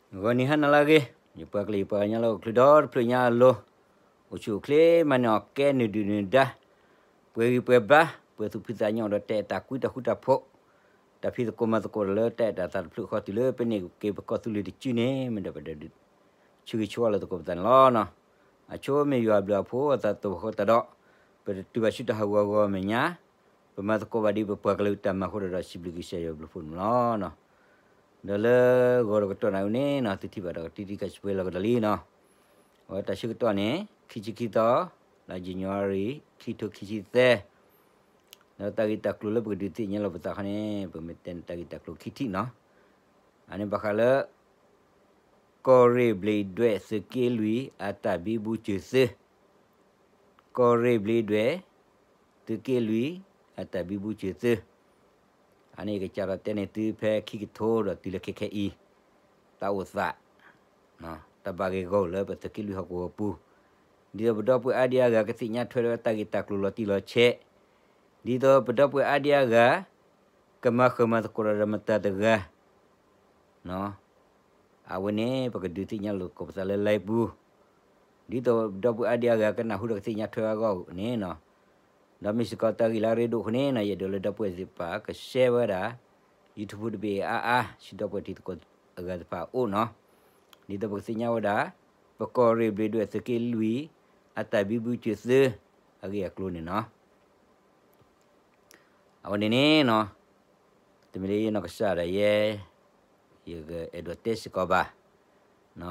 ဂီၤနံၤဟါနၤလၢအဂ့ၤ, ယပှၤကလုာ်ယပှၤကညီလၢအိၣ်ချုးဒီတဖျၢၣ်ညါအလိၤ, အိၣ်ဆူၣ်အိၣ်ချ့မၤန့ၢ်အီၣ်ကဲနုာ်ဒုၣ်နုာ်ဒါ, ပှဲၤဂံၢ်ပှဲၤဘါ, ပှဲၤသူၣ်ဖှံသးညီဒီးတၢ်အဲၣ်တၢ်ကွံတၢ်ဃူတၢ်ဖိး, တၢ်ဖံးသကိးမၤသကိးဒီးလၢတၢ်အဲၣ်တၢ်သးတဖျၢၣ်ဃီတုၤလၢပန့ၢ်က့ၤပကီၢ်သူလ့ၤတစုန့ၣ် မ့ၢ်ဒီးပဒီးဒုး ဆၢဂ့ၤဆၢဝါလိာ်သကိးပသးန့ၣ်လီၤ. အဆိမ့ၢ်ယွၤအဘျုးအဖှိၣ်အသးတဝီဃီတၢ်ဒီး, ပတတုၤဘၣ်ဆူတၢ်ဟးဂီၤအဂီၢ်အမဲာ်ညါ, ပမၤသကိးဘၣ်ဒ်ပပှၤကလုာ်တၢ်မၤအဃိဒီး ဒီးစံးဘျုးကစၢ်ယွၤဘျုးဖှိၣ်န့ၣ်လီၤ. ဒီးလၢဂီၤတကတီၢ်နၤအံၤန့ၣ်နီၤ သုထံၣ်ဘၣ်ဒီးကတံၤတံၤခါဆံပှဲၤလီၤကဒီးလံနီၤ, အဝဲတၢ်ဆၢကတီၢ်န့ၣ် ခံဆံခံသီ, လါ January ခံထိခံဆံသၢ, ဒီးတၢ်ဂ့ၢ်တၢ်ကျိၤလၢပကဒုးသ့ၣ်ညါလိာ်ပသးခီန့ၣ် ပမ့ၢ်တဲန့ၣ်တၢ်ဂ့ၢ်တၢ်ကျိၤခံထံၣ်နီၤ, အန့ၣ်ဘၣ်ဃးလၢ ကီၢ်ရ့ၣ်ဘျံးဒွဲၣ်သုးက့လွံၢ်အတၢ်ဘံဘူစၢၤသု, ကီၢ်ရ့ၣ်ဘျံးဒွဲၣ် သုးက့လွံၢ် အတၢ်ဘံဘူစၢၤသု, အန့ၣ်ယကစးထီၣ်တဲန့ၢ်သုဖဲခံကထိဒီးတုၤလၢခဲခဲအံၤ, တၢ်အိၣ်သး တၢ်ဘၣ်ဂ့ၢ်ဂီၢ်လၢပသုးက့လွံၢ်ဟီၣ်ကဝီၤပူၤ, ဒ်သိးပဒီပုၢ်ဝဲၢ်အါဒံအါဂၤကသ့ၣ်ညါထွဲဒီးတၢ်ဂ့ၢ်တၢ်ကျိၤလီၤတံၢ်လီၤဆဲး, ဒ်သိးပဒီပုၢ်ဝဲၢ်အါဒံအါဂၤ ကမၤဃၢၤမၤသကိးဒီးမတၤတဂၤ အဝဲန့ၣ် ပကဒုးသ့ၣ်ညါလိာ်သကိးပသးလၢ live ပူၤ, ဒ်သိးဒီပုၢ်ဝဲၢ်အါဒံအါဂၤကနၢ်ဟူဒီးကသ့ၣ်ညါထွဲအဂီၢ်န့ၣ်နီၤ, ဒီးမ့ၢ်စ့ၢ်ကီးတၢ်ဂ့ၢ်လၢအရ့ဒိၣ်အဃိန့ၣ်နီၤ ယအဲၣ်ဒိးလၢဒီပုၢ်ဝဲၢ်သ့ၣ်တဖၣ်က share ဝဲဒၣ် YouTube တဘ့ၣ်အါအါ ဆူဒီပုၢ်ဝဲၢ်တံၤသကိးအဂၤတဖၣ်အအိၣ်နီၤ, ဒ်သိးပကသ့ၣ်ညါဝဲဒၣ် ပကီၢ်ရ့ၣ်ဘျံးဒွဲၣ်သုးက့လွံၢ် အတၢ်ဘံဘူစၢၤသု အဂ့ၢ်အကျိၤန့ၣ်နီၤ. အဝဲန့ၣ်န့ၣ်နီၤ, တမ့ၢ်လၢယနီၢ်ကစၢ်ဒၣ်ယဲ ယကအဲၣ်ဒိးတဲစ့ၢ်ကီးဘၣ်,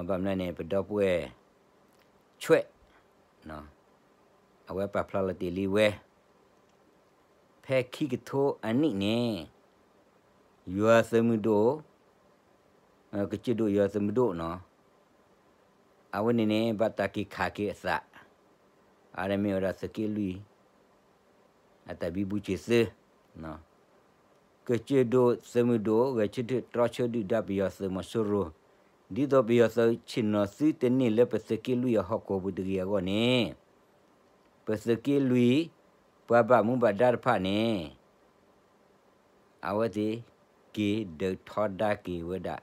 ဘၣ်မနုၤန့ၣ် ပဒီပုၢ်ဝဲၢ် ဆွဲၣ် အဝဲပာ်ဖျါလီၤတ့ၢ်လံဝဲ ဖဲခံကထိအနံၣ်န့ၣ် ယွၤသုးမုၢ်ဒိၣ် ကစၢၢ်ဒိၣ်ယွၤသုးမုၢ်ဒိၣ်နီၤ, အဝဲန့ၣ်န့ၣ် ဘၣ်တၢ်က့ၤခးက့ၤအသး, အဝဲန့ၣ်မ့ၢ်ဝဲဒၣ်သုးက့လွံၢ် အတၢ်ဘံဘူစၢၤသု, ကစၢၢ်ဒိၣ်သုးမုၢ်ဒိၣ် ဂဲၤဆၢထၢၣ်တြီဆၢဒုၣ်ဒါပယီၤသုးမီၤစိရိၤ, ဒ်သိးပယီၤသုးဆ့ၣ်နီၤသုတန့ၢ်လၢပသုးက့လွံၢ်အဟီၣ်ကဝီၤပူၤတဂ့ၤအဂီၢ်န့ၣ်, ပသုးက့လွံၢ် ပှၤဘၣ်မူဘၣ်ဒါတဖၣ်န့ၣ် အဝဲသ့ၣ် က့ၤဒုးထီဒါက့ၤဝဲဒၣ်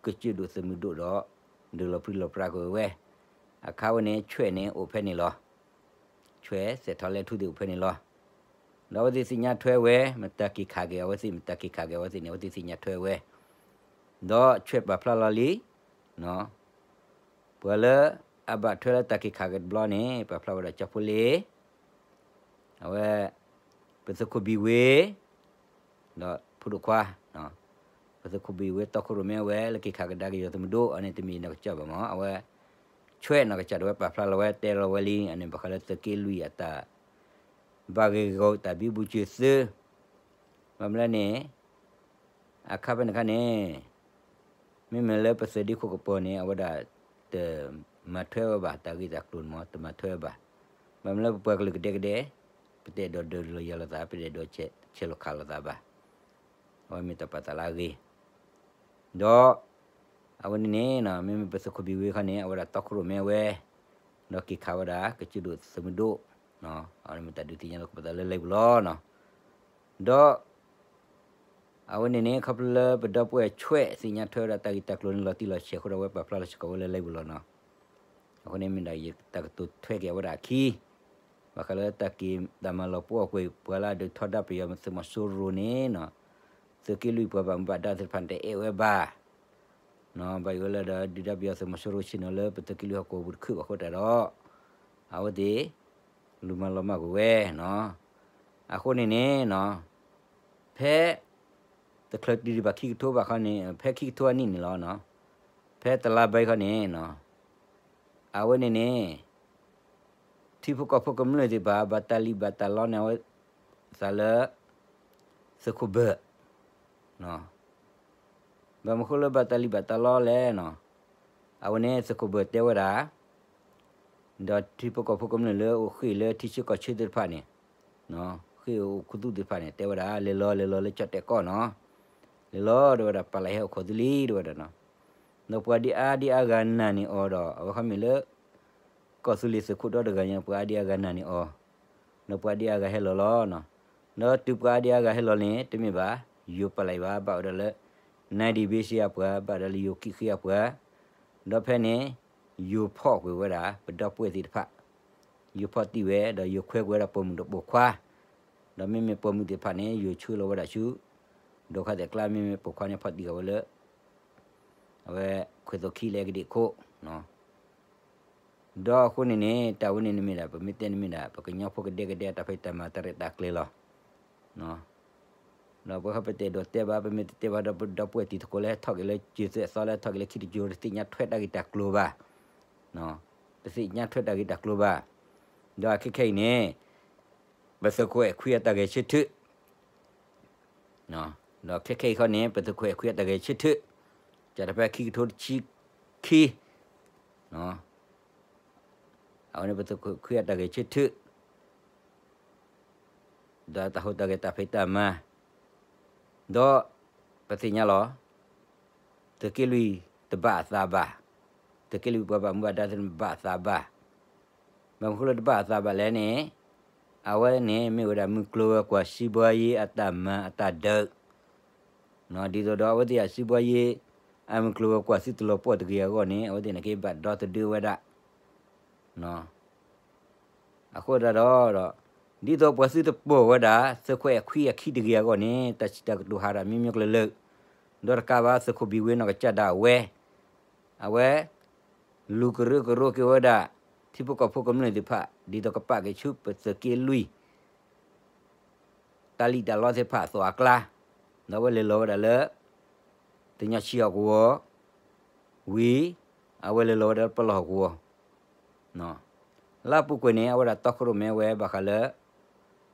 ကစၢၢ်ဒိၣ်သုးမုၢ်ဒိၣ်ဒီး ဒုးလီၤပြံလီၤပြါကွံာ်ဝဲ, အခါဝဲန့ၣ် ဆွဲၣ်န့ၣ်အိၣ်ဖဲန့ၣ်လီၤ. ဆွဲၣ် စဲးထီလဲထူသ့ၣ်အိၣ်ဖဲန့ၣ်လီၤ. ဒီးအဝဲသ့ၣ်သ့ၣ်ညါထွဲဝဲ မတၤက့ၤခးက့ၤအဝဲသ့ၣ် မတၤက့ၤခးက့ၤအဝဲသ့ၣ်န့ၣ် အဝဲသ့ၣ်သ့ၣ်ညါထွဲဝဲ, ဒီးဆွဲၣ်ပာ်ဖျါလီၤလံ ပှၤလၢအဘၣ်ထွဲလၢတၢ်က့ၤခးက့ၤတဘျီန့ၣ် ပာ်ဖျါဝဲဒၣ်ကၠီဖိလ့ၣ်, အဝဲ ပသုးခိၣ်ဘံၣ်ဝ့ၢ်, ဒီးဖိဒိၣ်ခွါ, ပသုးခိၣ်ဘံၣ်ဝ့ၢ်တီခိၣ်ရိၣ်မဲဝဲ လၢက့ၤခးကဒါက့ၤယွၤသုးမုၢ်ဒိၣ် အန့ၣ်တမ့ၢ်နီၢ်ကစၢ်ဘၣ်မး အဝဲ ဆွဲၣ်နီၢ်ကစၢ်ဒၣ်ဝဲပာ်ဖျါလီၤဝဲတဲလီၤဝဲလံ အန့ၣ်ဘၣ်ဃးလၢသုးက့လွံၢ်အတၢ် ဘၣ်ဂ့ၢ်ဂီၢ်တၢ်ဘံဘူစၢၤသု, ဘၣ်မနုၤလဲၣ်န့ၣ် အခါဖဲန့ၣ်အခါန့ၣ် မ့မ့ၢ်လၢပသုးဒ့ခိၣ်ကပီၤန့ၣ် အဝဲဒၣ် တမၤထွဲဝဲဘၣ် တၢ်ဂ့ၢ်တၢ်ကျိၤန့ၣ်မး တမၤထွဲဝဲဘၣ်. ဘၣ်မနုၤလၢပပှၤကလုာ်ကဒဲကဒဲ ပတအဲၣ်ဒိးဒုးလိာ်ယၤလိာ်သး ပတအဲၣ်ဒိးဆဲးလိာ်ခးလိာ်သးဘၣ်. အဝဲမ့ၢ်တၢ်ပာ်သးလၢအဂ့ၤ ဒီး အဝဲန့ၣ်န့ၣ် မ့မ့ၢ်ပသုးခိၣ်ဘံၣ်ဝ့ၢ်ခီန့ၣ် အဝဲဒၣ်တီခိၣ်ရိၣ်မဲဝဲ ဒီးက့ၤခးဝဲဒၣ် ကစၢၢ်ဒိၣ်သုးမုၢ်ဒိၣ်, အဝဲန့ၣ်မ့ၢ်တၢ်ဒုးသ့ၣ်ညါလိာ်ကပီၤသးလၢလံာ်ပူၤလီၤ. ဒီး အဝဲန့ၣ်န့ၣ် ခီဖျိလၢပဒီပုၢ်ဝဲၢ်ဆွဲၣ်သ့ၣ်ညါထွဲဝဲဒၣ်တၢ်ဂ့ၢ်တၢ်ကျိၤန့ၣ်လီၤတံၢ်လီၤဆဲးအဃိဒီး အဝဲပာ်ဖျါလီၤစ့ၢ်ကီးဝဲလၢလံာ်ပူၤလီၤနီၤ. အဃိန့ၣ် မ့ၢ်ဒၣ်ယတၢ်ကတိၤထွဲက့ၤအဝဲဒၣ်အခံ ဘၣ်ဃးလၢတၢ်က့ၤတၢ်မၤလီၤပှီၢ်ကွံာ် ပှၤလၢအဒုးထီဒါပယီၤသုးမီၤစိရိၤန့ၣ်နီၤ, သုးက့လွံၢ်ပှၤဘၣ်မူဘၣ်ဒါသ့ၣ်တဖၣ်န့ၣ် တအဲၣ်ဝဲဘၣ်. ဘၣ်ယိၣ်ဝဲလၢဒီးဒုၣ်ဒါပယီၤသုးမီၤစိရိၤဆ့ၣ်နီၤလၢပသုးက့လွံၢ်ဟီၣ်ကဝီၤပူၤတခုၣ်ဘၣ်အဃိတၢ်ဒီး အဝဲသ့ၣ် လူၤမၤလီၤမၢ်ကွံာ်ဝဲနီၤ. အဃိန့ၣ်န့ၣ်နီၤ, ဖဲ တချုးတုၤဒံးဘၣ်ခံကထိဘၣ်ခီန့ၣ် ဖဲခံကထိအနံၣ်န့ၣ်လီၤနီၤ, ဖဲတလါဘၢခီန့ၣ်နီၤ, အဝဲန့ၣ်န့ၣ် ထံဖိကီၢ်ဖိကမျၢၢ်သ့ၣ်တဖၣ် ဘၣ်တၢ်လံၣ်ဘၣ်တၢ်လီန့ၣ် အဝဲသးလၢ သုးခိၣ်ဘၢၣ် ဘၣ်မနုၤဃိလၢဘၣ်တၢ်လံၣ်ဘၣ်တၢ်လီလဲၣ်နီၤ, အဝဲန့ၣ်သုးခိၣ်ဘၢၣ်တဲဝဲဒၣ် ဒီးထံဖိကီၢ်ဖိကမျၢၢ်လၢအိၣ်ဃ့ၢ်လၢထံဆၢကီၢ်ဆၢသ့ၣ်တဖၣ်န့ၣ်, ဃ့ၢ်အိၣ်ခူသူၣ်သ့ၣ်တဖၣ်န့ၣ် တဲဝဲဒၣ် လဲၤလီၤလဲၤလီၤလၢကၠီၣ်တဲာ်ကီၢ်နီၤ, လဲၤလီၤတဲဝဲဒၣ် ပာ်လၢဟဲအိၣ်ခိးသုလံတဲဝဲဒၣ်နီၤ, ဒီးပှၤဒံးအါဒံးအါဂၤနာ်န့ၢ်အီၤဒီး အဝဲခီမ့ၢ်လၢ ကီၢ်သူလ့ၤသုးခိၣ်ဒီတဂၤညါ ပှၤအါဒံးအါဂၤနာ်န့ၢ်အီၤ, ဒီးပှၤအါဒံးအါဂၤဟဲလီၤလီၤနီၤ, ဒီးတုၤပှၤအါဒံးအါဂၤဟဲလီၤန့ၣ် တမ့ၢ်ဘၣ် ယိၤပာ်လၢအံၤဘၣ် ဘၣ်ဝဲဒၣ်လၢ နါဒံၣ်ဘ့ၣ်စ့အပှၤ ဘၣ်ဝဲဒၣ်လၢယိၤကံၣ်ဃ့အပှၤ ဒီးဖဲန့ၣ် ယိၤဖီၣ်ကွံာ်ဝဲဒၣ် ပဒီပုၢ်ဝဲၢ်သ့ၣ်တဖၣ်, ယိၤဖီၣ်တံၢ်ဝဲ ဒီးယိၤခွဲကွံာ်ဝဲဒၣ်ပိာ်မုၣ်ဒီးပိာ်ခွါ, ဒီးမ့မ့ၢ်ပိာ်မုၣ်သ့ၣ်တဖၣ်န့ၣ် ယိၤဆှၢလီၤဝဲဒၣ်ဆူ ဒိခါသဲးကျါ, မ့မ့ၢ်ပိာ်ခွါန့ၣ် ဖီၣ်တံၢ်ဃာ်ဝဲလၢ အဝဲ ခွဲးသိးခံလၢကဒံးခိၣ် ဒီးအဃိန့ၣ်န့ၣ် တၢ်ဝဲန့ၣ်န့ၣ်မ့ၢ်ဒၣ် ပမ့ၢ်တဲန့ၣ်မ့ၢ်ဒၣ် ပကညီဖိကဒဲကဒဲအတၢ်ဖံးတၢ်မၤတၢ်ရဲၣ်တၢ်ကျဲၤလီၤ. ဒီးပဝဲခီပတဲဒိးတဲဘၣ် ပမ့ၢ်တတဲဘၣ်ဒီး ပဒီပုၢ်ဝဲၢ်တံၤသကိးလၢဟဲထီၣ်က့ၤလၢ ကၠိၤသဲးသီလၢဟဲထီၣ်က့ၤလၢခံတကၠိၤ တသ့ၣ်ညါထွဲတၢ်ဂ့ၢ်တၢ်ကျိၤဘၣ်, တသ့ၣ်ညါထွဲတၢ်ဂ့ၢ်တၢ်ကျိၤဘၣ်, ဒီးခဲခဲအံၤန့ၣ် ပသုးခိၣ်အဲၣ်ခွံအတၢ်ဂဲၤဆၢထၢၣ် ဒီးခဲခဲအံၤခီန့ၣ် ပသုးခိၣ်အဲၣ်ခွံအတၢ်ဂဲၤဆၢထၢၣ် ကၢ်တၢ်ဖဲခံကထိတဆံခံ အဝဲန့ၣ် ပသုးခိၣ်အဲၣ်ခွံအတၢ်ဂဲၤဆၢထၢၣ် ဒီးတၢ်ဟူးတၢ်ဂဲၤတၢ်ဖံးတၢ်မၤ, ဒီးပသ့ၣ်ညါလီၤ သုးက့လွံၢ်တဘၣ်အသးဘၣ်, သုးက့လွံၢ်ပှၤဘၣ်မူဘၣ်ဒါသ့ၣ်တဖၣ်တဘၣ်အသးဘၣ်, ဘၣ်မနုၤဃိလၢတဘၣ်အသးဘၣ်လဲၣ်န့ၣ်, အဝဲန့ၣ်မ့ၢ်ဝဲဒၣ်မုၢ်ကျိၤဝဲၤကွာ်စံးဘှါယ့အတၢ်မၤအတၢ်ဒၢး, ဒ်သိးဒီးအဝဲသ့ၣ်အစံးဘှါယ့ အမုၢ်ကျိၤဝဲၤကွာ်သုတလီၤပှီၢ်တဂ့ၤအဂီၢ်န့ၣ် အဝဲသ့ၣ်န့ၣ်က့ဘၣ်ဒီသဒၢဝဲဒၣ် အဃိသတးဒီး ဒ်သိးပှၤသုတပိာ်ဝဲဒၣ် သုးခိၣ်အဲၣ်ခွံအခံတဂ့ၤအဂီၢ်န့ၣ် တၢ်စံးတၢ်ကတိၤဟးဒၣ်မ့မ့ၢ်ကျၢၤလၢာ်, ဒီးတကးဘၣ်သုးခိၣ်ဘံၣ်ဝ့နီၢ်ကစၢ်ဒၣ်ဝဲ, အဝဲ လူၤကရၢကရိက့ၤဝဲဒၣ် ထံဖိကီၢ်ဖိကမျၢၢ်သ့ၣ်တဖၣ် ဒ်သိးကပာ်က့ၤဆူပသုးက့လွံၢ် တၢ်လံၣ်တၢ်လီသ့ၣ်တဖၣ်အသိးအကျါ, ဒီးအဝဲလဲၤလီၤဝဲဒၣ်လၢ တညီဆံဟီၣ်ကဝီၤ, ဝံၤ အဝဲလဲၤလီၤဝဲဒၣ်လၢပလီၢ်ဟီၣ်ကဝီၤ လၢအပူၤကွံာ်န့ၣ် အဝဲဒၣ်တီခိၣ်ရိၣ်မဲဝဲဘၣ်ဃးလၢ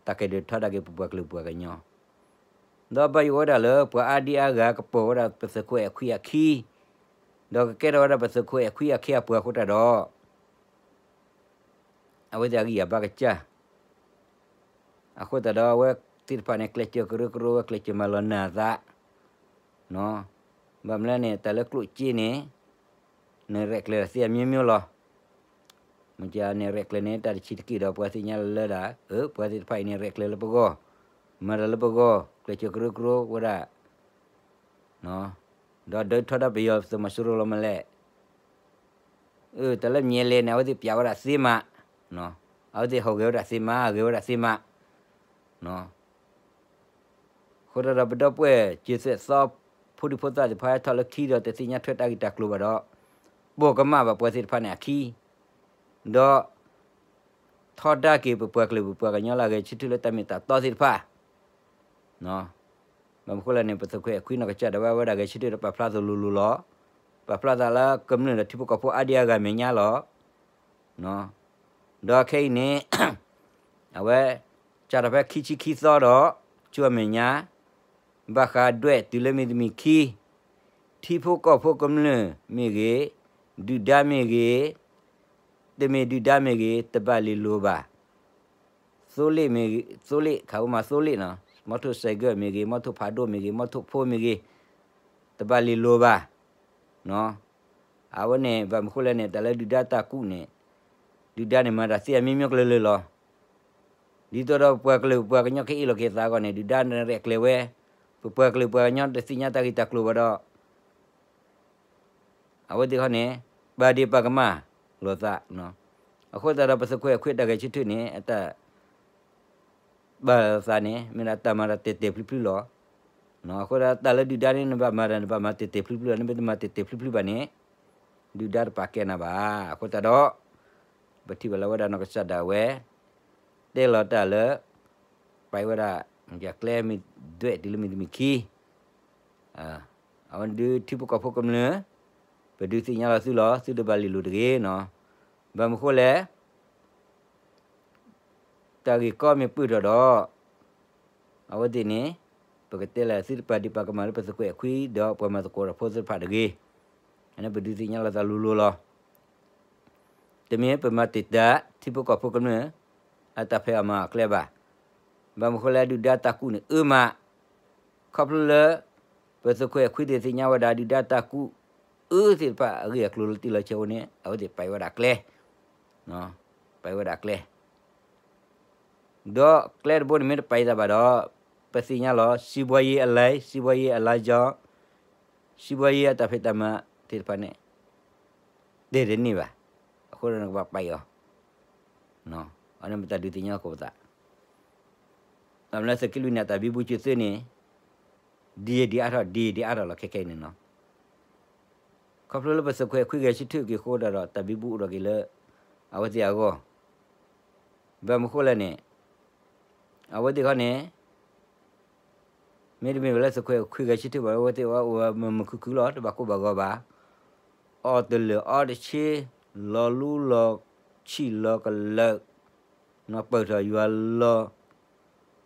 တၢ်ကဲဒိးထီဒါက့ၤပပှၤကလုာ်ပှၤကညီ, ဒီးဘၣ်ယိၣ်ဝဲဒၣ်လၢပှၤအါဒံအါဂၤကပိာ်ဝဲဒၣ်ပသုးခိၣ်အဲၣ်ခွံအခံ, ဒီးကကဲထီၣ်ဝဲဒၣ်ပသုးခိၣ်အဲၣ်ခွံအခံအပှၤအဃိသတးဒီး အဝဲသ့ၣ်အဂံၢ်အဘါကစၢ် အဃိသတးဒီးအဝဲသ့ၣ်တဖၣ်န့ၣ် ကျဲးစၢးကရၢကရိဝဲကျဲးစၢးမၤလီၤနၢ်အသး, ဘၣ်မနုၤလဲၣ်န့ၣ် တၢ်လၢကျိၣ်စ့န့ၣ် နရဲၣ်ကျဲၤသ့အမျိုးမျိုးလီၤ. မ့ၢ်ကနရဲၣ်ကျဲၤန့ၣ် တၢ်တဆံးတက့ၢ်ဒီးပှၤသ့ၣ်ညါလၢဒၣ် အၢ ပှၤသ့ၣ်တဖၣ်အံၤန့ၣ် ရဲၣ်ကျဲၤလၢပဂီၢ်, မၤတၢ်လၢပဂီၢ်, ကျဲးစၢးကရၢကရိဝဲဒၣ် ဒီးဒၢထီဒါပယီၤသုးမီၤစိရိၤလီၤမးလဲၣ်. အၢ တၢ်လၢမံၤလဲၣ်န့ၣ် အဝဲသ့ၣ်ပျးဝဲဒၣ်သ့မး, အဝဲသ့ၣ်ဟီၣ်ဂဲၤဝဲဒၣ်သ့မး ဂဲၤဝဲဒၣ်သ့မး, အဃိသတးဒီးပဒီပုၢ်ဝဲၢ်စၢၤသွဲၣ်သီ ဖိဒံဖိသၣ်သ့ၣ်တဖၣ်ဟဲထီၣ်လၢခံဒီးတသ့ၣ်ညါထွဲတၢ်ဂ့ၢ်တၢ်ကျိၤဘၣ်ဒီး ပိာ်ကမၣ်ဘၣ်ပှၤသ့ၣ်တဖၣ်န့ၣ်အခံ, ဒီး ထီဒါက့ၤပပှၤကလုာ်ပပှၤကညီလၢအဂဲၤဆၢထၢၣ်လၢတၢ်မ့ၢ်တၢ်တီသ့ၣ်တဖၣ် ဘၣ်မနုၤဃိလဲၣ်န့ၣ် ပသုးခိၣ်အဲၣ်ခွံနီၢ်ကစၢ်ဒၣ်ဝဲ အဝဲဒၣ်ဂဲၤဆၢထၢၣ်ဒီးပာ်ဖျါသးလိၤလိၤလီၤ. ပာ်ဖျါသးလၢကမျၢၢ်ဒီးထံဖိကီၢ်ဖိအါဒံအါဂၤအမဲာ်ညါလီၤ. ဒီးခဲအံၤန့ၣ် အဝဲ စးထီၣ်ဖဲခံဆံခံသီဒီး ကၠိအမဲာ်ညါ ဘၣ်ဃးဒွဲၣ်တုၤလၢမံၤတမံၤခံ ထံဖိကီၢ်ဖိကမျၢၢ်မ့ၢ်ဂ့ၤ, ဒုၣ်ဒါမ့ၢ်ဂ့ၤ, တမ့ၢ်ဒုၣ်ဒါမ့ၢ်ဂ့ၤ, တဘၣ်လ့ၤလိၤဘၣ်. သိလ့ၣ်မ့ၢ်ဂ့ၤ, သိလ့ၣ် ခးဝဲမးသိလ့ၣ်နီၤ, မီထိၣ်စဲးကၢၢ်မ့ၢ်ဂ့ၤ, မီထိၣ်ဖးဒိၣ်မ့ၢ်ဂ့ၤ, မီထိၣ်ဖိမ့ၢ်ဂ့ၤ, တဘၣ်လ့ၤလိၤဘၣ်. အဝဲန့ၣ် ဘၣ်မနုၤဃိလဲၣ်န့ၣ် တၢ်လၢဒုၣ်ဒါတၢ်ကူၣ်န့ၣ် ဒုၣ်ဒါန့ၣ်မၤတၢ်သ့အမျိုးမျိုးကလုာ်ကလုာ်လီၤ. ဒ်သိးဒီးပပှၤကလုာ်ပပှၤကညီကဟ့ၣ်လီၤက့ၤသးအဂီၢ်န့ၣ် ဒုၣ်ဒါန့ၣ်ရဲၣ်ကျဲၤဝဲ, ပပှၤကလုာ်ပှၤကညီတသ့ၣ်ညါတၢ်ဂ့ၢ်တၢ်ကျိၤဘၣ်ဒီး အဝဲသ့ၣ်ခီန့ၣ် ပာ်ဒ့ၣ်ပာ်ကမၣ်လိာ်သး, အဃိသတးဒီးပသုးခိၣ်အဲၣ်ခွံအတၢ်ဂဲၤဆၢထၢၣ်န့ၣ် အတၢ် ဘၣ်သးန့ၣ် မ့ၢ်ဒၣ်တၢ်မၤတၢ်တဲာ်တဲာ်ဖျုဖျုလီၤ. အဃိသတးတၢ်လၢဒုၣ်ဒါန့ၣ် နဘၣ်မၤတၢ် နဘၣ်မၤတဲာ်တဲာ်ဖျုဖျုလီၤ, နမ့ၢ်တမၤတဲာ်တဲာ်ဖျုဖျုဘၣ်န့ၣ် ဒုၣ်ဒါတပာ်ကဲနၤဘၣ်. အဃိသတးဒီး ပထံၣ်ဘၣ်လၢဝဲဒၣ်နီၢ်ကစၢ်ဒၣ်ဝဲ တဲလီၤတၢ်လၢ ပာ်ဝဲဒၣ် ကျဲမ့ၢ်ဒွဲၣ်တုၤလၢမံၤတမံၤခံ အဝဲဒုးထံဖိကီၢ်ဖိကမျၢၢ် ပဒုးသ့ၣ်ညါလီၤသုလီၤ, သုတဘၣ်လ့ၤလိၤတဂ့ၤနီၤ. ဘၣ်မနုၤဃိလဲၣ် တၢ်ဂ့ၢ်ကီမ့ၢ်ပၢၢ်ထီၣ်ဒီး အဝဲသ့ၣ်န့ၣ် ပကတဲလၢသုတပာ်ဒ့ၣ်ပာ်ကမၣ်လၢပသုးခိၣ်အဲၣ်ခွံဒီးပှၤမၤသကိးတၢ်ဖိသ့ၣ်တဖၣ်တဂ့ၤ. အန့ၣ်ပဒုးသ့ၣ်ညါလီၤသးလိၤလိၤလီၤ. တမ့ၢ်ပမၤတ့ၢ်တၢ် ထံဖိကီၢ်ဖိကမျၢၢ် အတၢ်ဖံးအီၣ်မၤအီၣ်အကျဲဘၣ်. ဘၣ်မနုၤဃိလဲၣ် ဒုၣ်ဒါတၢ်ကူၣ်န့ၣ်အၢမး, ခီဖျိလၢ ပသုးခိၣ်အဲၣ်ခွံသ့ၣ်သ့ၣ်ညါဝဲဒၣ် ဒုၣ်ဒါတၢ်ကူၣ်အၢသ့ၣ်တဖၣ်အဂ့ၢ်အကျိၤလၢတံၢ်လီၤဆဲးအဃိန့ၣ် အဝဲသ့ၣ်ပာ်ဝဲဒၣ်ကျဲ, ပာ်ဝဲဒၣ်ကျဲ ဒီးကျဲတဘိန့ၣ်မ့ၢ်တပာ်အသးဘၣ်ဒီး ပသ့ၣ်ညါလီၤ စံးဘှါယ့အလဲ, စံးဘှါယ့အလါယီ, စံးဘှါယ့အတၢ်ဖံးတၢ်မၤသ့ၣ်တဖၣ်န့ၣ် တဲတန့ၢ်ဘၣ်. အဃိဒီးနကဘၣ်ပာ်အီၤ, အန့ၣ်မ့ၢ်တၢ်ဒုးသ့ၣ်ညါလီၤကိးပသး, ဘၣ်မနုၤလဲၣ် သုးက့လွံၢ်န့ၣ် အတၢ်ဘံဘူစၢၤသုန့ၣ် ဒ်ယဒံးအါထီၣ် ဒ်ယဒံးအါထီၣ်လီၤ ခဲခဲအံၤန့ၣ်နီၤ. ခီဖျိလၢပသုးခွဲးခွံဂဲၤဆၢထၢၣ်က့ၤအဃိဒီး တၢ်ဘံဘူအိၣ်ထီၣ်က့ၤလၢ အဝဲသ့ၣ်အဂီၢ်, ဘၣ်မနုၤဃိလဲၣ်န့ၣ် အဝဲသ့ၣ်ခီန့ၣ် မ့တမ့ၢ်ဝဲလၢသုးခွဲးခွံဂဲၤဆၢထၢၣ်ဘၣ် အဝဲသ့ၣ်အအိၣ်ဝဲမုာ်မုာ်ခုၣ်ခုၣ်လီၤ တဘၣ်ကိၢ်ဘၣ်ဂီၤဘၣ်, အီၣ်တလၢာ်အီတဆ့, လီၤလူလီၤဆံၣ်လီၤကလၢာ်, နီၢ်ပၢၢ်ထီၣ်ယွၤလီၤ,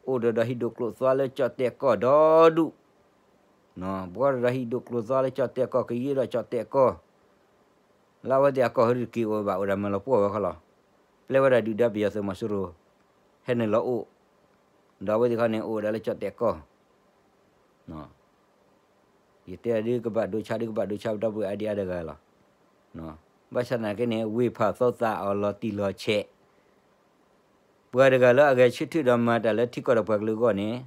အိၣ်ဒီးဒီးဟံၣ်ဒိၣ်ကျိၤသွါလၢကၠီၣ်တဲာ်ကီၢ်ဒီဒူၣ်, ဘှီဒီးဒီးဟံၣ်ဒိၣ်ကျိၤသွါလၢကၠီၣ်တဲာ်ကီၢ် ကယဲၢ်ဒီးကၠီၣ်တဲာ်ကီၢ်, လၢအဝဲသ့ၣ်အကီၢ်ဟဲတက့ၤအိၣ်ဘၣ် အိၣ်ဒၣ်မၤလီၤပှီၢ်ဝဲခီလီၤ. ပျဲဝဲဒၣ်ဒုၣ်ဒါပယီၤသုးမီၤစိရိၤ ဟဲနုာ်လီၤအိၣ်, ဒီးအဝဲသ့ၣ်ခီန့ၣ် အိၣ်ဝဲဒၣ်လၢကၠီၣ်တဲာ်ကီၢ် ယတဲဒ်ကဘၣ်ဒိဆါ ဒ်ကဘၣ်ဒိဆါ ပဒီပုၢ်ဝဲၢ်အါဒံအါတဂၤလီၤ. ဘၣ်ဆၣ်သနာ်က့န့ၣ် ဝ့ၢ်ဖးသီသးအီၤလီၤတံၢ်လီၤဆဲး, ပှၤတဂၤလၢအဂဲၤဆၢထၢၣ်ဒီးမၤတၢ်လၢထံကီၢ်ဒီးပှၤကလုာ်အဂီၢ်န့ၣ်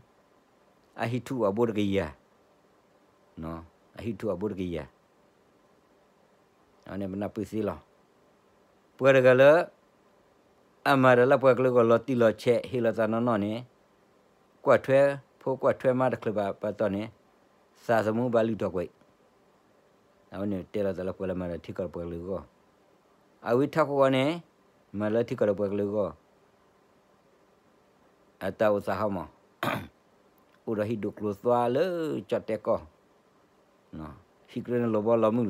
အဟံးထူၣ်အဘိတကယၤ, အဟံးထူၣ်အဘိတကယၤ အန့ၣ်ပနၢ်ပၢၢ်သ့လီၤ. ပှၤတဂၤလၢ အမၤတၢ်လၢပှၤကလုာ်အဂီၢ်လီၤတံၢ်လီၤဆဲး ဟ့ၣ်လီၤသးနီၢ်နီၢ်န့ၣ်, ကွၢ်ထွဲဖိကွၢ်ထွဲမါတချုးဘၣ်ပၢၤတီၢ်န့ၣ်, သးသမူဘၣ်လုၢ်ထီၣ်ကွံာ်, အဝဲန့ၣ်တဲလီၤသးလၢပှၤလၢမၤတၢ်ထံကီၢ်ဒီးပှၤကလုာ်အဂီၢ်, အဝဲထးခိၣ်အီၤန့ၣ် မၤလၢထံကီၢ်ဒီးပှၤကလုာ်အဂီၢ် အတၢ်အိၣ်သးဟီမး, အိၣ်ဒီးဟံၣ်ဒိၣ်ကျိၤသွါလၢကၠီၣ်တဲာ်ကီၢ်, ဟံၣ်ကြၢးန့ၣ်လီၤဘီလီၤမုၢ်လီ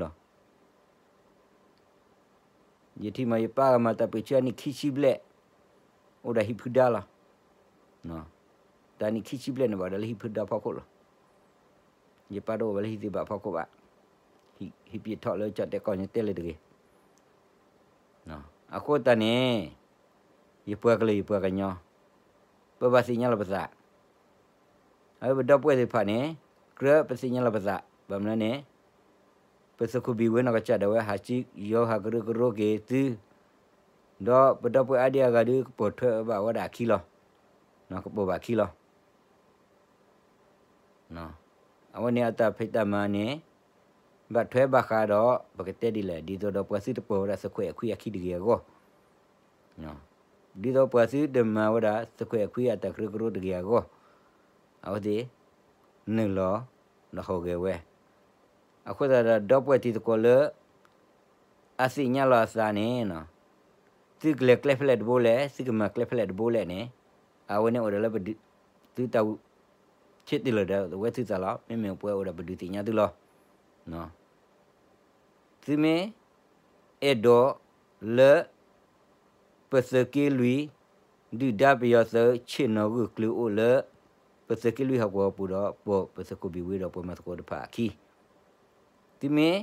ၤ. ယထံၣ်မးယပၢ်ကမၤတၢ်ပၢဆှၢအနံၣ်ခံဆံဘျဲၣ်, အိၣ်ဒီးဟံၣ်ဖုဒါလီၤ. တၢ်နံၣ်ခံဆံဘျဲၣ်န့ၣ်ဘၣ်ဒီးလၢဟံၣ်ဖုဒါဖီခိၣ်လီၤ. ယပၢ်တအိၣ်ဝဲလၢဟံၣ်သ့ၣ်ဘၣ်ဖီခိၣ်ဘၣ်, ဟံၣ်ပျံၤထီၣ်လၢကၠီၣ်တဲာ်ကီၢ်န့ၣ်တဲလၢၤတဂ့ၤ. အဃိသတးန့ၣ် ယပှၤကလုာ်ယပှၤကညီ, ပဘၣ်သ့ၣ်ညါလီၤပသး, အဝဲပဒီပုၢ်ဝဲၢ်သ့ၣ်တဖၣ်န့ၣ် ကြၢးပသ့ၣ်ညါလီၤပသး, ဘၣ်မနုၤန့ၣ် ပသုးခိၣ်ဘံၣ်ဝ့နီၢ်ကစၢ်ဒၣ်ဝဲဟးဆံယီၤဟးကရၢကရိက့ၤသု, ဒီးပဒီပုၢ်ဝဲၢ်အါဒံအါဂၤဒုး ကပိာ်ထွဲဘၣ်ဝဲဒၣ်အခံလီၤ. ကပိာ်ဘၣ်အခံလီၤ. အဝဲန့ၣ်အတၢ်ဖံးတၢ်မၤန့ၣ် ဘၣ်ထွဲဘၣ်ဃးဒီး ပကတဲဒ်လဲၣ် ဒ်သိးဒီးပှၤသုတပၢၤဝဲဒၣ်သုးခွဲးခွံအခံတဂ့ၤအဂီၢ်, ဒ်သိးပှၤသုတမၤဝဲဒၣ်သုးခွဲးခွံအတၢ်ကရၢကရိတဂ့ၤအဂီၢ်, အဝဲသ့ၣ် နုာ်လီၤ ဒီးဟူးဂဲၤဝဲ. အဃိသတးဒီး ဒီပုၢ်ဝဲၢ်တံၤသကိးလၢ အသ့ၣ်ညါလီၤအသးန့ၣ် သုကလဲၤကျဲဖဲလဲၣ်တဘိလဲၣ် သုကမၤကျဲဖဲလဲၣ်တဘိလဲၣ်န့ၣ်, အဝဲန့ၣ်အိၣ်ဒီးလၢပဒုး သုတၢ် ဆ့တလၢာ်ဒီးဝဲသုသးလီၤ. မ့မ့ၢ်ပှၤအိၣ်ဒီးပဒုးသ့ၣ်ညါသုလီၤ. သုမ့ၢ်အဲၣ်ဒိးလၢ ပသုးက့လွံၢ် ဒုၣ်ဒါပယီၤသုး ဆ့ၣ်နီၤဂၢၢ်ကျၢၤအိၣ်လၢ ပသုးက့လွံၢ်ဟီၣ်ကဝီၤပူၤဒီး ပိာ်ပသုးခိၣ်ဘံၣ်ဝ့ဒီးပှၤမၤသကိးတဖၣ်အခံ, သုမ့ၢ်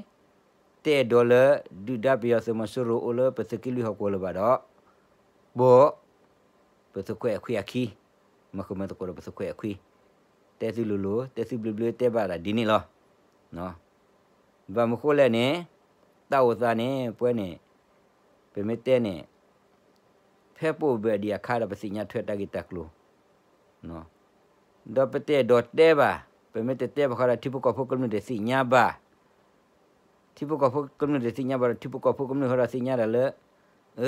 တအဲၣ်ဒိးလၢ ဒုၣ်ဒါပယီၤသုးမီၤစိရိၤအိၣ်လၢပသုးက့လွံၢ်ဟီၣ်ကဝီၤလၢၤဘၣ်ဒီး ပိာ် ပသုးခွဲးအခွံအခံ, မၤဃုာ်မၤသကိးဒီးပသုးခွဲးအခွံ, တဲသုလိၤလိၤ တဲသုဘျုးဘျုး တဲဘၣ်ဒၣ်ဒ်န့ၣ်လီၤ. ဘၣ်မနုၤဃိလဲၣ်န့ၣ် တၢ်အိၣ်သးန့ၣ် ပှဲၤန့ၣ် ပမ့ၢ်တဲန့ၣ် ဖဲပအိၣ်ဘၢၣ်ဒံးအခါဒီး ပသ့ၣ်ညါထွဲတၢ်ဂ့ၢ်တၢ်ကျိၤ ဒီးပတအဲၣ်ဒိးတဲဘၣ်, ပမ့ၢ်တတဲဘၣ်ဃီဒီး ထံဖိကီၢ်ဖိကမျၢၢ်တသ့ၣ်ညါဘၣ်, ထံဖိကီၢ်ဖိကမျၢၢ်တသ့ၣ်ညါဘၣ်ဒီး ထံဖိကီၢ်ဖိကမျၢၢ်ဃီဒီးသ့ၣ်ညါတၢ်လၢ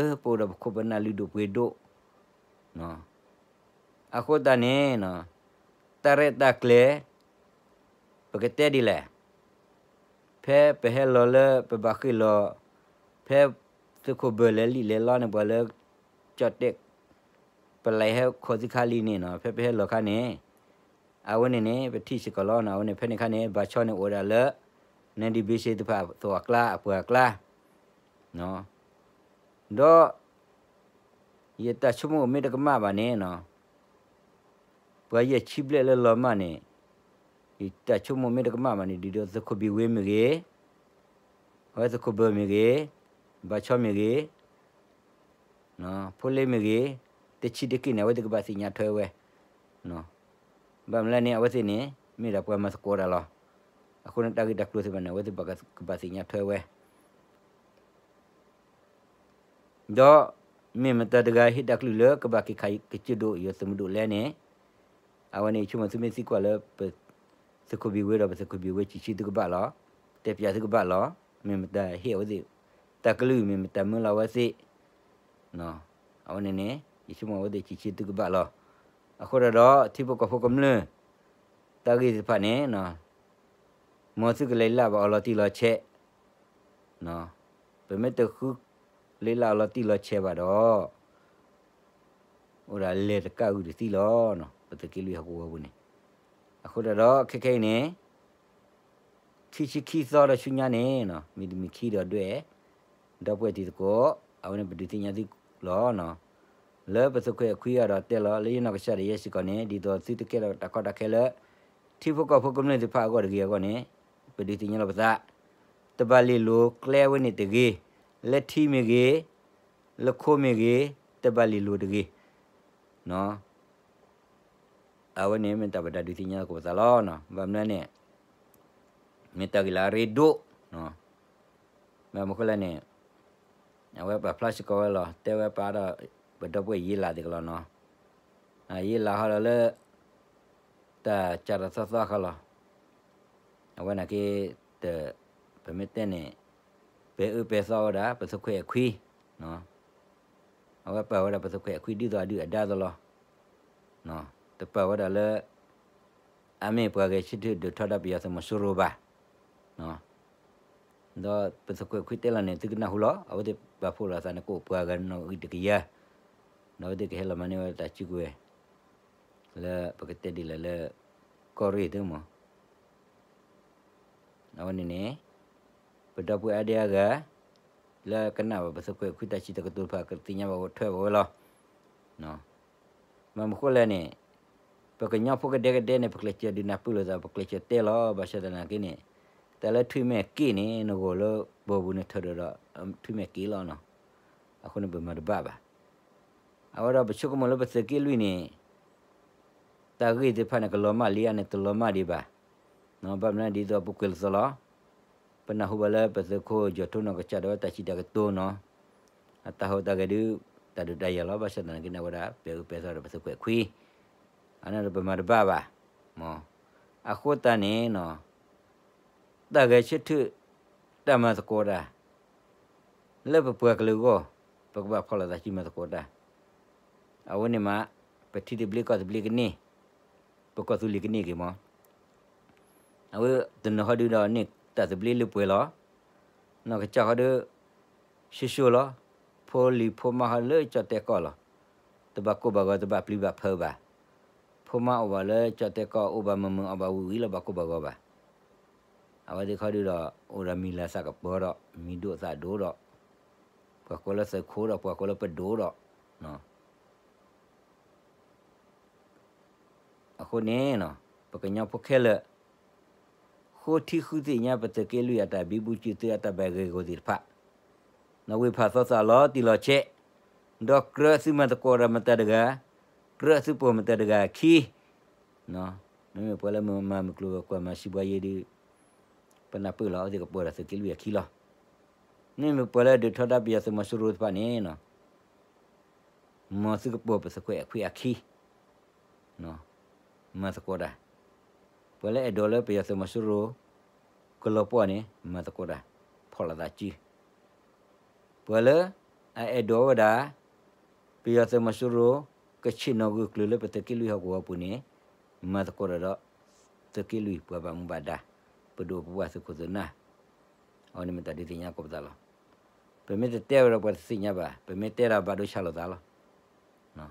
အၢ ပအိၣ်ဒီးပခိၣ်ပနၢ်လုၢ်ဒိၣ်ပှ့ၤဒိၣ်, အဃိသတးန့ၣ် တၢ်ရဲၣ်တၢ်ကျဲၤ ပကတဲဒ်လဲၣ်, ဖဲပဟဲလီၤလၢပဘၣ်ဃ့ၢ်လီၤ, ဖဲသုးခိၣ်ဘၢၣ်လဲၤလံၣ်လဲၤလီန့ၣ် ပှၤလၢ ကၠီၣ်တဲၣ် ပလဲၤဟဲခိးသံခါလံန့ၣ်နီၤ, ဖဲပဟဲလီၤခါန့ၣ် အဝဲန့ၣ်န့ၣ် ပထံၣ်စ့ၢ်ကီးလီၤနီၤ, အဝဲန့ၣ်ဖဲန့ၣ်ခါန့ၣ် ဘၣ်ဆီန့ၣ်အိၣ်ဝဲဒၣ်လၢ နဒံဘ့ၣ်စ့ၣ်တဖၣ်အသိးအကျါ အပှၤအကျါ ဒီး ယတၢ်ဆိကမိၣ်မ့ၢ်တကမၣ်ဘၣ်န့ၣ်နီၤ, ပှၤယဲၢ်ဆံဘျဲၣ်လၢလီၤမၢ်န့ၣ် ယတၢ်ဆိကမိၣ်မ့ၢ်တကမၣ်ဘၣ်န့ၣ် ဒ်သိးသုးခိၣ်ဘံၣ်ဝ့မ့ၢ်ဂ့ၤ, အဝဲသုးခိၣ်ဘၢၣ်မ့ၢ်ဂ့ၤ, ဘၣ်ဆီမ့ၢ်ဂ့ၤ ဖိလ့မ့ၢ်ဂ့ၤ, တဆံးတက့ၢ်န့ၣ် အဝဲသ့ၣ်ကဘၣ်သ့ၣ်ညါထွဲဝဲ, ဘၣ်မနုၤလဲၣ်န့ၣ် အဝဲသ့ၣ်န့ၣ် မ့ၢ်ဒၣ်ပှၤမၤသကိးတၢ်လီၤ. အဃိန့ၣ်တၢ်ဂ့ၢ်တၢ်ကျိၤသ့ၣ်တဖၣ်န့ၣ် အဝဲသ့ၣ်ကဘၣ်သ့ၣ်ညါထွဲဝဲ ဒီး မ့ၢ်မတၤတဂၤဟ့ၣ်တၢ်ကလုၢ်လၢကဘၣ်က့ၤခးကစၢၢ်ဒိၣ်ယိၤသုးမုၢ်ဒိၣ်လဲၣ်န့ၣ်, အဝဲန့ၣ်ဆိကမိၣ်သုမ့ၢ်သံကွၢ်လၢ ပသုးခိၣ်ဘံၣ်ဝ့ဒီးပသုးခိၣ်ဘံၣ်ဝ့ စံးဆၢသုကဘၣ်လီၤ, တဲပၠးသုကဘၣ်လီၤ, မ့ၢ်မတၤဟ့ၣ်အဝဲသ့ၣ် တၢ်ကလုၢ်မ့ၢ်မတၤမၢလီၤအဝဲသ့ၣ်, အဝဲန့ၣ်န့ၣ် ယဆိကမိၣ်အဝဲသ့ၣ်ဆံးဆံးသုကဘၣ်လီၤ. အဃိဒၣ်ဒီး ထံဖိကီၢ်ဖိကမျၢၢ် တၢ်ဂ့ၢ်သ့ၣ်တဖၣ်န့ၣ် မ်သုကလဲၤလၢ်ဘၣ်အီၤလီၤတံၢ်လီၤဆဲး, ပမ့ၢ်တဃုလဲၤလၢ်အီၤလီၤတံၢ်လီၤဆဲးဘၣ်ဒီး အိၣ်ဒၣ်လဲၤတကၣ်ဂုာ်တသံလီၤ. ပသုးက့လွံၢ်ဟီၣ်ကဝီၤပူၤန့ၣ်, အဃိဒၣ်ဒီး ခဲခဲအံၤန့ၣ် ခံဆံခံသီဒီးဆူညါန့ၣ် မ့တမ့ၢ်ခံဒီးဒွဲၣ် ဒီပုၢ်ဝဲၢ်တံၤသကိး အဝဲန့ၣ်ပဒုးသ့ၣ်ညါသုလီၤ. လၢပသုးခွဲးခွံအံၤဒီးတဲလီၤ လၢယနီၢ်ကစၢ်ဒၣ်ယဲစ့ၢ်ကီးန့ၣ် ဒ်သိးသုတကဲထီၣ်တၢ်ကီတၢ်ခဲလၢ ထံဖိကီၢ်ဖိကမျၢၢ်သ့ၣ်တဖၣ်အဂီၢ်တဂ့ၤအဂီၢ်န့ၣ် ပဒုးသ့ၣ်ညါလီၤပသး, တဘၣ်လ့ၢ်လိၤကျဲဝဲန့ၣ်တဂ့ၤ, လၢထံမ့ၢ်ဂ့ၤ, လၢခိမ့ၢ်ဂ့ၤ, တဘၣ်လ့ၢ်လိၤတဂ့ၤ. အဝဲန့ၣ်မ့ၢ်တၢ်ပဒုးသ့ၣ်ညါသကိးပသးလီၤ. ဘၣ်မနုၤန့ၣ် မ့ၢ်တၢ်ဂ့ၢ်လၢအရ့ဒိၣ်, ဘၣ်မနုၤဃိလဲၣ်န့ၣ် အဝဲပာ်ဖျါစ့ၢ်ကီးဝဲလီၤ တဲဝဲပာ်ဒီး ပဒီပုၢ်ဝဲၢ်ယ့လးသ့ၣ်ကလီၤနီၤ, ယ့လးဟီဒီးလၢ တၢ်စးထီၣ်သီသီဃီလီၤ. အဝဲနာ်က့ တ ပမ့ၢ်တဲန့ၣ် ပဲာ်အၢပဲာ်သီဝဲဒၣ် ပသုးခွဲးအခွံ အဝဲပာ်ဝဲဒၣ်ပသုးခွဲးအခွံဒ်သိးအဒုၣ်အဒါအသိးလီၤ. တပာ်ဝဲဒၣ်လၢ အမ့ၢ်ပှၤဂဲၤဆၢထၢၣ်ဒုးထီဒါပယီၤသုးမီၤစိရိၤဘၣ်. ဒီးပသုးခွဲးခွံတဲလီၤန့ၣ် သုကနၢ်ဟူလီၤ အဝဲသ့ၣ်ပာ်ဖှိၣ်လိာ်သးန့ၣ် ကအိၣ်ပှၤဂၤနီၣ်ဂံၢ်တကယၤ, ဒီးအဝဲသ့ၣ်ကဟဲလီၤမၤန့ၢ်ဝဲတၢ်စုကဝဲၤ လၢပကတဲဒ်လဲၣ်လၢ ကီၢ်ရ့ၣ်သုမး. အဝဲန့ၣ်န့ၣ် ပဒီပုၢ်ဝဲၢ်အါဒံအါဂၤ လၢကနၣ်ဘၣ်ပသုးခွဲးခွံတၢ်စံးတၢ်ကတိၤတဖၣ် ကသ့ၣ်ညါဘၣ်ဝဲထွဲဘၣ်ဝဲလီၤ. ဘၣ်မနုၤဃိလဲၣ်န့ၣ် ပကညီဖိကဒဲကဒဲန့ၣ် ပကျဲးစၢးဒုးနၢ်ပၢၢ်လိာ်သး ပကျဲးစၢးတဲလီၤ ဘၣ်ဆၣ်သနာ်က့န့ၣ် တၢ်လၢထွံၣ်မဲာ်က့ၣ်န့ၣ် နဂီၢ်လၢပှၢ်ပူၤန့ၣ် ထၢၣ်ဒီးဒီး ထွံၣ်မဲာ်က့ၣ်လီၤနီၤ. အဃိန့ၣ်ပမၤတဘၣ်ဘၣ်. အဝဲဒီးပဆိကမိၣ်လၢပသုးက့လွံၢ်န့ၣ် တၢ်ဂ့ၢ်သ့ၣ်တဖၣ်န့ၣ် ကလီၤမၢ်လံဧါန့ၣ် တလီၤမၢ်ဒံးဘၣ်. ဘၣ်မနုၤဒ်သိးပကွဲးလိာ်သးလီၤ. ပနၢ်ဟူဘၣ်လၢပသုးခိၣ်ကၠီၣ်ထိနီၢ်ကစၢ်ဒၣ်ဝဲတၢ်စံးတၢ်ကတိၤနီၤ, အတၢ်ဟူးတၢ်ဂဲၤဒုး တၢ်ဒုးတၢ်ယၤလီၤ. ဘၣ်ဆၣ်သနာ်က့န့ၣ် အဝဲဒၣ်ပဲာ်အၢပဲာ်သီဒီးပသုးခွဲးခွံ, အန့ၣ်ဒီးပမၤတဘၣ်ဘၣ်. အဃိသတးန့ၣ်နီၤ တၢ်ဂဲၤဆၢထၢၣ် တၢ်မၤသကိးတၢ် လၢပပှၤကလုာ်အဂီၢ် ပကဘၣ်ဖီၣ်လိာ်သးစုမၤသကိးတၢ်, အဝဲန့ၣ်မး ပထံသဘျ့ကီၢ်သဘျ့ကန့ၢ်, ပကီၢ်သူလ့ၤကန့ၢ်က့ၤမး. အဝဲတနီၤဟီဒုဒီးန့ၢ်တၢ်သဘျ့လၢပှဲၤလီၤ. နီၢ်ကစၢ်ဟီဒု ဆိဆိလီၤ. ဖိလံၤဖိမါဟီဒုလၢကၠီၣ်တဲၣ်ကီၢ်လီၤ. တဘၣ်ကိၢ်ဘၣ်ဂီၤ တဘၣ်ပျံၤဘၣ်ဖုးဘၣ်. ဖိမါအိၣ်ဘၣ်လၢကၠီၣ်တဲၣ်ကီၢ် အိၣ်ဘၣ်မုာ်မုာ် အိၣ်ဘၣ်ဝံၤဝံၤလီၤ ဘၣ်ကိၢ်ဘၣ်ဂီၤဘၣ်. အဝဲသ့ၣ်ခီဒုဒီး အိၣ်ဒီးမံၤလၤသၣ်ကပီၤဒီး မံၤဒိၣ်သၣ်ဒိၣ်ဒီး ပှၤကိးလၢသုးခိၣ်ဒီး ပှၤကိးလၢပဒိၣ်ဒီး အဃိန့ၣ် ပကညီဖိခဲလၢာ် ဃိထံဃုသ့ၣ်ညါပသုးက့လွံၢ်အတၢ်ဘံဘူစုသုးအတၢ်ဘၣ်ဂ့ၢ်ဂီၢ်သ့ၣ်တဖၣ်, နဝ့ၢ်ဖးသီသးလီၤတံၢ်လီၤဆဲး, ဒီးကြၢးသုမၤသကိးဒီးမတၤတဂၤ, ကြၢးသုပိာ်မတၤတဂၤအခံ, မ့မ့ၢ်ပှၤလၢမၤမုၢ်ကျိၤဝဲၤကွာ်မၤစံးဘှါယ့ဒုး ပနၢ်ပၢၢ်လီၤ အဝဲသ့ၣ်ကပၢၤဒီးသုးက့လွံၢ်အခံလီၤ. မ့မ့ၢ်ပှၤလၢဒုးထီဒါပယီၤသုးမီၤစိရိၤတဖၣ်န့ၣ် မ်သုကပိာ်ပသုးခွဲးအခွံအခံ မၤသကိးတၢ်, ပှၤလၢအဲၣ်ဒိးလၢပယီၤသုးမီၤစိရိၤ ကလီၤပှီၢ်န့ၣ် မၤသကိးတၢ်, ဖီၣ်လိာ်သးစု, ပှၤလၢ အအဲၣ်ဒိးဝဲဒၣ် ပယီၤသုးမီၤစိရိၤ ကဆ့ၣ်နီၤဂၢၢ်ကျၢၤလၢပသုးက့လွံၢ်ဟီၣ်ကဝီၤပူၤန့ၣ် မၤသကိးတၢ်ဒီး သုးက့လွံၢ်ပှၤဘၣ်မူဘၣ်ဒါ, ပဒိၣ်ပပှၢ်သုးခိၣ်သုးနၢ်, အဝဲန့ၣ်မ့ၢ်တၢ်ဒုးသ့ၣ်ညါသကိးပသးလီၤ. ပမ့ၢ်တတဲဝဲဒီးပှၤတသ့ၣ်ညါဘၣ်, ပမ့ၢ်တဲဒီးဘၣ်ဒိဆါလိာ်သးလီၤ.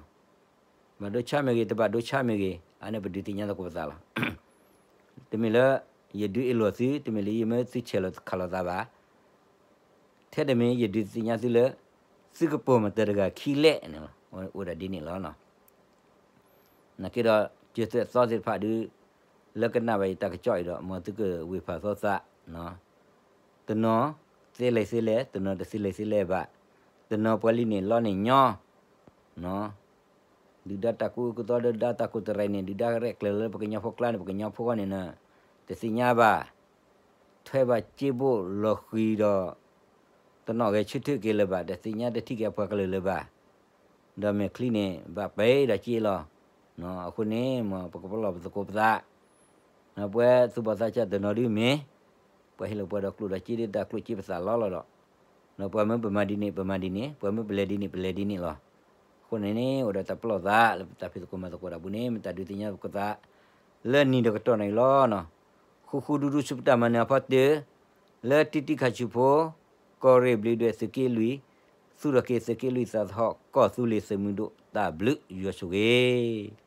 ဘၣ်ဒိဆါမ့ၢ်ဂ့ၤ, တဘၣ်ဒိဆါမ့ၢ်ဂ့ၤ, အန့ၣ်ပဒုးသ့ၣ်ညါသကိးပသးလီၤ. တမ့ၢ်လၢ ယဒုးအ့ၣ်လိာ်သု, တမ့ၢ်လၢယမ့ၢ်သုဆဲးလိာ်ခးလိာ်သးဘၣ်. ထဲတမံၤ ယဒုးသ့ၣ်ညါသုလၢ သုကပိာ်မတၤတဂၤခံလဲၣ်န့ၣ်လီၤ. အိၣ်ဒၣ်ဒ်န့ၣ်လီၤ. နာ်က့ဒီး ကၢၤသွဲၣ်သီသ့ၣ်တဖၣ်ဒုး လၢကနၣ်ဘၣ်ယတၢ်ကစီၣ်အံၤဒီး မ်သုကဝ့ၢ်ဖးသီသး, တနီၤသ့လဲၣ်သ့လဲၣ်, တနီၤတသ့လဲၣ်သ့လဲၣ်ဘၣ်, တနီၤပှၤလံၣ်န့ၢ်လီန့ၢ်ညီ, ဒုၣ်ဒါတၢ်ကူၣ်အုၣ်ကူၣ်သီ ဒုၣ်ဒါတၢ်ကူၣ်တရံးန့ၣ် ဒုၣ်ဒါရဲၣ်ကျဲၤလၢပကညီဖိကျါန့ၣ် ပကညီဖိဂီၢ်န့ၣ် တသ့ၣ်ညါဘၣ်. ထွဲဘၣ်စ့ဘိၣ်လီၤဃံၤဒီး တနီၣ်ဂဲၤဆၢထၢၣ်က့ၤလၢၤဘၣ်, တသ့ၣ်ညါတထံၣ်က့ၤအပှၤကလုာ်လၢၤဘၣ်. ဒီးမဲာ်ချံန့ၣ် ဘၣ်ပဲဒီးစ့လီၤ. အဃိန့ၣ် မ်ပကပလီၢ်ပသကိးပသး, ပဝဲသူၣ်ဘီၣ်သးစၢ်တနီၤဒုမ့ၢ် ပှၤဟ့ၣ်လီၤပှၤဒီးကျိၣ်ဒီးစ့ဒ်တၢ်ကျိၣ်စ့ပသးလီလီၤဒီး ပှၤမၢပမၤဒ်န့ၣ် ပမၤဒ်န့ၣ်, ပှၤမၢပလဲၤဒ်န့ၣ် ပလဲၤဒ်န့ၣ်လီၤ. အဃိန့ၣ်န့ၣ် အိၣ်ဒီးတၢ်ပလီၢ်သးလၢပတၢ်ဖံးသကိးမၤသကိးတၢ်ပူၤန့ၣ် မ့ၢ်တၢ်ဒုးသ့ၣ်ညါပသး လၢနံၤဒီးကတီၢ်န့ၣ်လီၤ. ဃူဃူဒူဒူဆူပတၢ်မၤနၢၤအဖီတၢၢ်, လၢတံတံခးဆူၣ်ဖိ, ကီၢ်ရ့ၣ်ဘျံးဒွဲၣ်သုးက့လွံၢ်, သူၣ်ထီၣ်က့ၤသုးက့လွံၢ်သးသဟီၣ် ကီၢ်သူလ့ၤသုးမုၢ်ဒိၣ်တၢ်ဘျုးယွၤဆိၣ်ဂ့ၤ